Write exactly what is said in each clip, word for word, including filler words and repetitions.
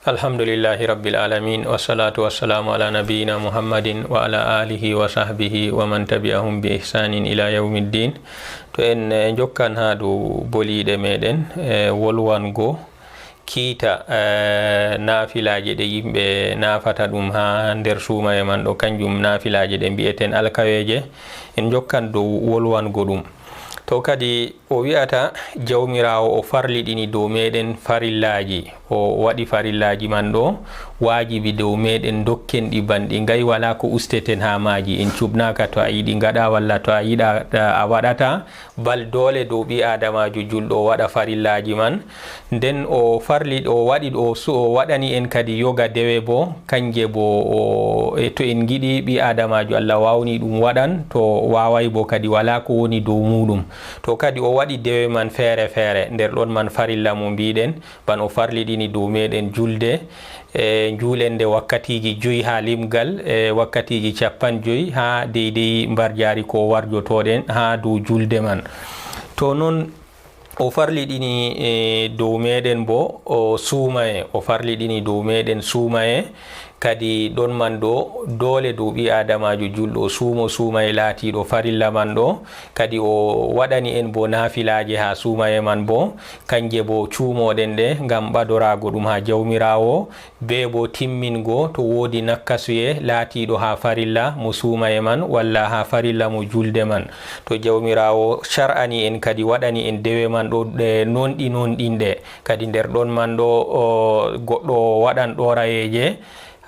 Alhamdulillahi Rabbil Alamin, wassalatu wassalamu ala nabiyyina Muhammadin wa ala alihi wa sahbihi wa man tabi'ahum bi ihsanin ila yawmiddin. To en, eh, jokkan haa dow boliiɗe meɗen, eh, wolwango kiita, eh, naafilaaje ɗe yimɓe naafata ɗum haa nder suumaye man ɗo, kanjum naafilaaje ɗe mbi'eten alkaweeje. En jokkan dow wolwango ɗum. To kadi o wi'ata, Jawmiraawo o farliɗini dow meɗen farillaaji, o waɗi farillaaji man ɗo waajibi dow meɗen, dokken ɗi banɗi ngay, walaa ko usteten haa maaji. En cuɓnaaka to a yiɗi ngaɗa, walla to a yiɗa, a waɗata, bal doole dow ɓii aadamaajo julɗo o waɗa farillaaji man. Nden o farli, o waɗi, o su-, o waɗani en kadi yoga dewe boo, kanje boo o, e to en ngiɗi ɓii aadamaajo Allah waawni ɗum waɗan, to waaway boo kadi walaa ko woni dow muuɗum. To kadi o waɗi dewe man feere feere, nder ɗon man farilla mo mbiɗen, ban o farliɗini dow meɗen julde, e njuulen nde wakkatiiji joyi haa limgal, e wakkatiiji cappan joyi haa deydey mbarjaari ko warjotoɗen haa dow julde man. To non o farliɗini, e, dow meɗen boo o suumaye, o farliɗini dow meɗen suumaye, kadi ɗon man ɗo doole dow ɓii aadamaajo julɗo o suumo suumaye laatiiɗo farilla man ɗo, kadi o waɗani en boo naafilaaje haa suumaye man boo, kanje boo cuumoɗen ɗe ngam ɓadoraago ɗum haa Jawmiraawo, bee boo timmingo to woodi nakkasuye laatiiɗo haa farilla mo suumaye man, walla haa farilla mo julde man. To Jawmiraawo shar'ani en kadi waɗani en dewe man ɗo ɗe nonɗi nonɗinɗe, kadi nder ɗon man ɗo o, goɗɗo o waɗan ɗo rayeeje,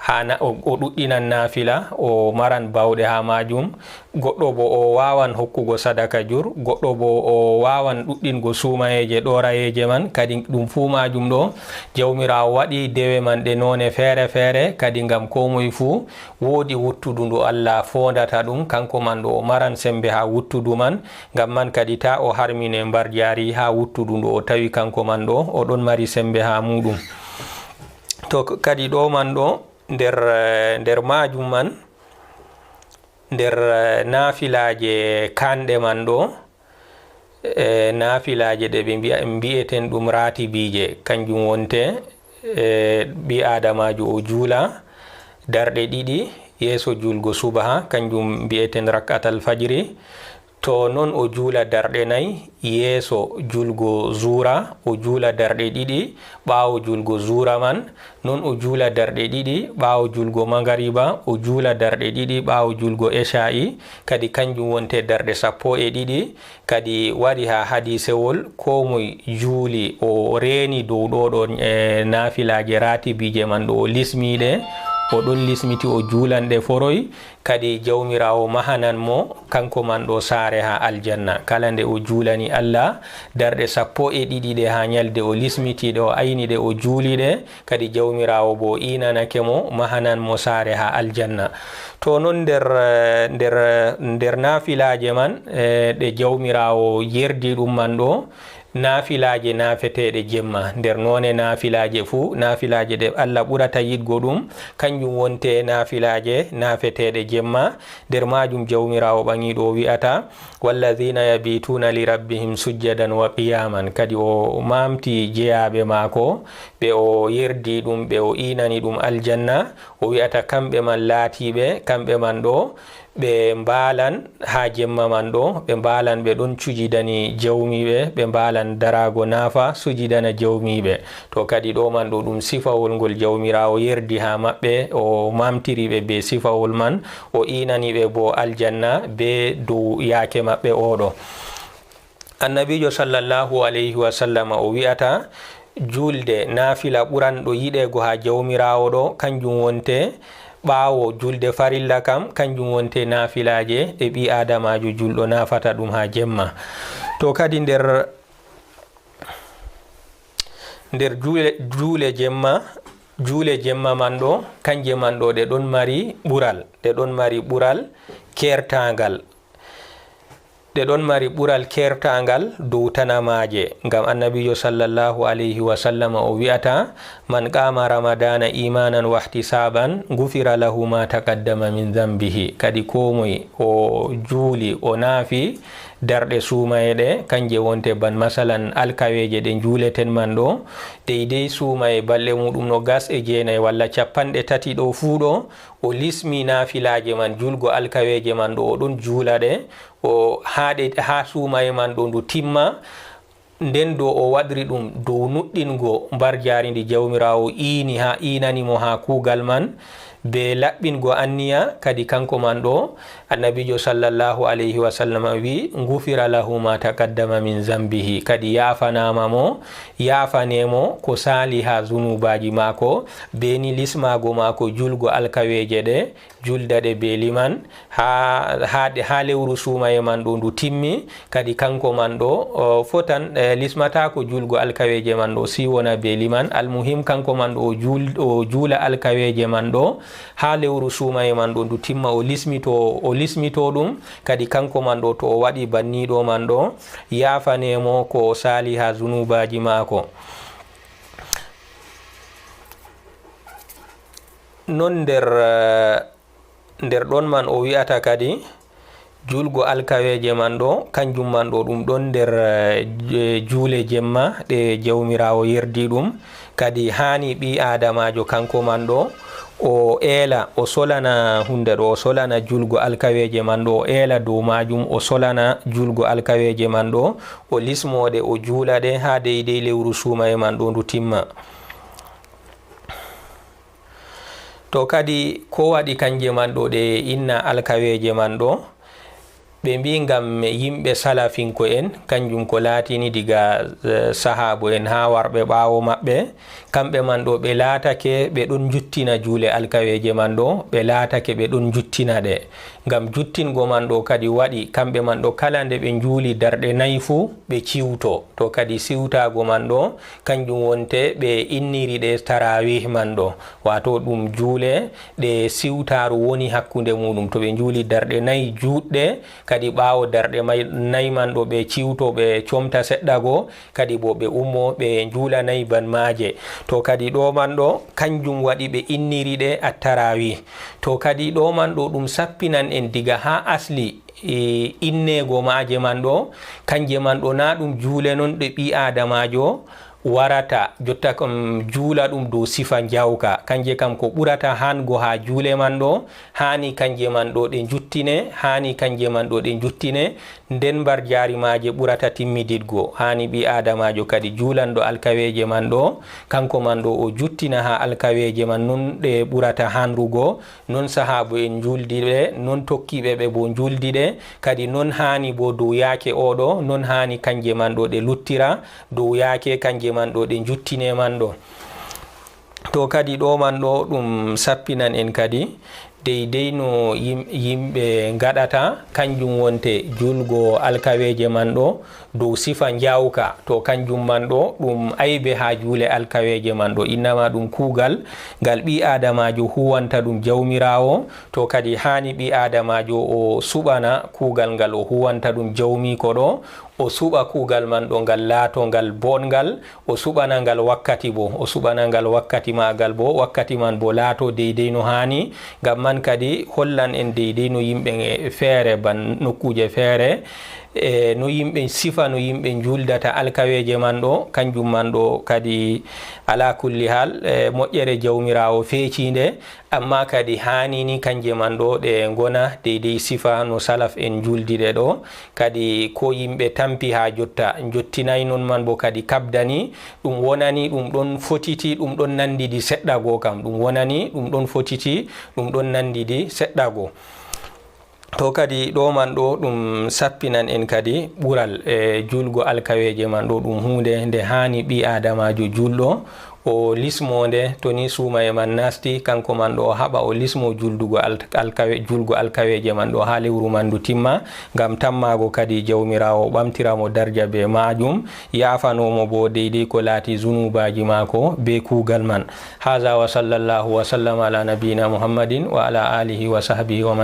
haa na-, o, o ɗuɗɗinan naafila, o maran baawɗe haa maajum. Goɗɗo boo o waawan hokkugo sadaka jur, goɗɗo boo o waawan ɗuɗɗingo suumayeeje ɗo rayeeje man. Kadi ɗum fuu maajum ɗo, Jawmiraawo waɗi dewe man ɗe noone feere feere, kadi ngam koo moy fuu woodi wuttudu ndu Allah foondata ɗum, kanko man ɗo o maran sembe haa wuttudu man. Ngam man kadi taa o harmine mbarjaari haa wuttudu ndu o tawi kanko man ɗo o ɗon mari sembe haa muuɗum. To k-, kadi ɗo man ɗo, nder, eh, nder maajum man, nder, eh, naafilaaje kaanɗe man ɗo, eh, naafilaaje ɗe ɓe mbi'a, mbi'eten ɗum raatibiije, kanjum wonte, eh, ɓii aadamaajo o juula darɗe ɗiɗi yeeso juulgo subaha, kanjum mbi'eten rak'atal fajri. To non o juula darɗe nayi yeeso julgo zuura, o juula darɗe ɗiɗi ɓaawo julgo zuura man, non o juula darɗe ɗiɗi ɓaawo julgo mangariba, o juula darɗe ɗiɗi ɓaawo julgo esha'i, kadi kanjum wonte darɗe sappo e ɗiɗi. Kadi wari haa hadiisewol, koo moy juuli o reeni dow ɗo ɗo, e, naafilaaje raatibiije man ɗo o lismiiɗe, o ɗon lismiti o juulanɗe foroy, kadi Jawmiraawo mahanan mo, kanko man ɗo saare haa aljanna. Kala nde o juulani Allah darɗe sappo e ɗiɗi ɗe haa nyalde o lismiti ɗe, o ayni ɗe, o juuli ɗe, kadi Jawmiraawo boo iinanake mo, mahanan mo saare haa aljanna. To non nder, nder, nder naafilaaje man, e, ɗe Jawmiraawo yerdi ɗum man ɗo, naafilaaje naafeteeɗe jemma. Nder noone naafilaaje fuu, naafilaaje ɗe Allah ɓurata yiɗgo ɗum, kanjum wonte naafilaaje naafeteeɗe jemma. Nder maajum Jawmiraawo ɓaŋiiɗo o wi'ata, "Wallazina yabituna li rabbihim sujjadan wa qiyaman." Kadi o maamti jeyaaɓe maako, ɓe o yerdi ɗum, ɓe o iinani ɗum aljanna. O wi'ata kamɓe man laatiiɓe, kamɓe man ɗo, ɓe mbaalan haa jemma man ɗo, ɓe mbaalan ɓe ɗon cujidani jawmiiɓe, ɓe mbaalan daraago naafa, sujidana jawmiiɓe. To kadi ɗo man ɗo ɗum sifawol ngol Jawmiraawo yerdi haa maɓɓe, o maamtiri ɓe bee sifawol man, o iinani ɓe boo aljanna bee dow yaake maɓɓe oo ɗo. Annabiijo sallallahu alayhi wa sallama o wi'ata, julde naafila ɓuranɗo yiɗeego haa Jawmiraawo ɗo, kanjum wonte ɓaawo julde farilla kam, kanjum wonte naafilaaje ɗe ɓii aadamaajo julɗo naafata ɗum haa jemma. To kadi nder, nder juule, juule jemma, juule jemma man ɗo, kanje man ɗo ɗe ɗon mari ɓural, ɗe ɗon mari ɓural keertaaŋgal. Ɗe ɗon mari ɓural keertaaŋgal dow tanamaaje, ngam Annabiijo sallallahu alayhi wa sallama o wi'ata, "Man qaama Ramadaana iimaanan wahtisaaban, gufira lahu ma taqaddama min dambihi." Kadi koo moy o juuli, o naafi darɗe suumaye ɗe, kanje wonte ban masalan alkaweeje ɗe njuuleten man ɗo, dey dey suumaye balɗe muɗum no gas e jeenay walla capanɗe tati ɗo fuu ɗo, o lismi naafilaaje man, juulgo alkaweeje man ɗo, o ɗon juula ɗe, o haa ɗe, haa suumaye man ɗo ndu timma, nden dow o waɗri ɗum dow nuɗɗingo mbarjaari ndi Jawmiraawo iini haa, iinani mo haa kuugal man, be laɓɓingo anniya, kadi kanko man ɗo, Annabiijo sallallahu alayhi wa sallam wi, "Ngufira lahu ma taqaddama min zambihi," kadi yaafanaama mo, yaafane mo ko saali haa zunuubaaji maako, be ni lismaago maako juulgo alkaweeje ɗe, juulda ɗe be liman, haa, haa ɗe, haa lewru suumaye man ɗo ndu timmi, kadi kanko man ɗo, o, fotan, e, lismataako juulgo alkaweeje man ɗo, si wona be liman. Almuhim, kanko man ɗo o juul-, o juula alkaweeje man ɗo, haa lewru suumaye man ɗo ndu timma, o lismito, o lismito ɗum, kadi kanko man ɗo to o waɗi banniiɗo man ɗo, yaafane mo ko o saali haa zunuubaaji maako. Non nder, eh, nder ɗon man o wi'ata kadi, juulgo alkaweeje man ɗo, kanjum man ɗo ɗum ɗon nder, eh, je-, juule jemma ɗe Jawmiraawo yerdi ɗum. Kadi haani ɓii aadamaajo kanko man ɗo, o eela, o solana hunde ɗo, o solana juulgo alkaweeje man ɗo, o eela dow maajum, o solana juulgo alkaweeje man ɗo, o lismo ɗe, o juula ɗe haa deydey lewru suumaye man ɗo ndu timma. To kadi, ko waɗi kanje man ɗo ɗe inna alkaweeje man ɗo? Ɓe mbii ngam yimɓe salafinko'en, kanjum ko laatini diga, eh, sahaabo'en haa warɓe ɓaawo maɓɓe, kamɓe man ɗo ɓe laatake ɓe ɗon njuttina juule alkaweeje man ɗo, ɓe laatake ɓe ɗon njuttina ɗe. Ngam juttingo man ɗo kadi waɗi, kamɓe man ɗo kala nde ɓe njuuli darɗe nayi fuu, ɓe ciwto. To kadi siwtaago man ɗo, kanjum wonte ɓe inniri ɗe taraawih man ɗo, waato ɗum juule ɗe siwtaaru woni hakkunde muuɗum. To ɓe njuuli darɗe nayi juutɗe, kadi ɓaawo darɗe may-, nayi man ɗo ɓe ciwto, ɓe comta seɗɗa go, kadi bo ɓe ummo, ɓe njuula nayi ban maaje. To kadi ɗo man ɗo, kanjum waɗi ɓe inniri ɗe at-taraawih. To kadi ɗo man ɗo ɗum sappinan en diga haa asli, e, inneego maaje man ɗo, kanje man ɗo na ɗum juule non ɗe ɓii aadamaajo warata, jotta kam juula ɗum dow sifa njawka. Kanje kam ko ɓurata hango haa juule man ɗo, haani kanje man ɗo ɗe njuttine, haani kanje man ɗo ɗe njuttine, nden mbarjaari maaje ɓurata timmididgo. Haani ɓii aadamaajo kadi juulanɗo alkaweeje man ɗo, kanko man ɗo o juttina haa alkaweeje man non ɗe ɓurata hanrugo, non sahaabo'en njuuldi ɗe, non tokkiiɓe ɓe bo njuuldi ɗe, kadi non haani bo dow yaake oo ɗo, non haani kanje man ɗo ɗe luttira, dow yaake kanje man ɗo ɗe njuttine man ɗo. To kadi ɗo man ɗo ɗum sappinan en kadi, deydey no yim-, yimɓe ngaɗata, kanjum wonte juulgo alkaweeje man ɗo, dow sifa njawka, to kanjum man ɗo ɗum aybe haa juule alkaweeje man ɗo. Innama ɗum kuugal ngal ɓii aadamaajo huwanta ɗum Jawmiraawo, to kadi haani ɓii aadamaajo o suɓana kuugal ngal o huwanta ɗum jawmiiko ɗo, o suɓa kuugal man ɗo ngal laato ngal boɗngal, o suɓana ngal wakkati bo, o suɓana ngal wakkati maagal bo, wakkati man bo laato deydey no haani. Ngam man kadi hollan en deydey no yimɓe feere ban nokkuuje feere, e no yimɓe sifa, no yimɓe njuuldata alkaweeje man ɗo, kanjum man ɗo kadi alaa kulli haal, e moƴƴere Jawmiraawo feeciinde, ammaa kadi haani ni kanje man ɗo ɗe ngona deydey sifa no salaf en njuuldi ɗe ɗo. Kadi ko yimɓe tampi haa jotta, njottinaay non man bo kadi kabdani, ɗum wonani ɗum ɗon fotiti, ɗum ɗon nanndidi seɗɗa goo kam, ɗum wonani ɗum ɗon fotiti, ɗum ɗon nanndidi seɗɗa goo. To kadi ɗo man ɗo ɗum sappinan en kadi ɓural e juulgo alkaweeje man ɗo ɗum huunde nde haani ɓii aadamaajo juulɗo o lismo nde, to ni suumaye man naasti, kanko man ɗo o haɓa o lismo juuldugo al-, alkawe-, juulgo alkaweeje man ɗo haa lewru man ndu timma, ngam tammaago kadi Jawmiraawo ɓamtira mo darja be maajum, yaafanoo mo bo deydey ko laati zunuubaaji maako be kuugal man. Haaza wa sallallahu wa sallam ala nabiyyina Muhammadin wa ala aalihi wa sahbihi wa man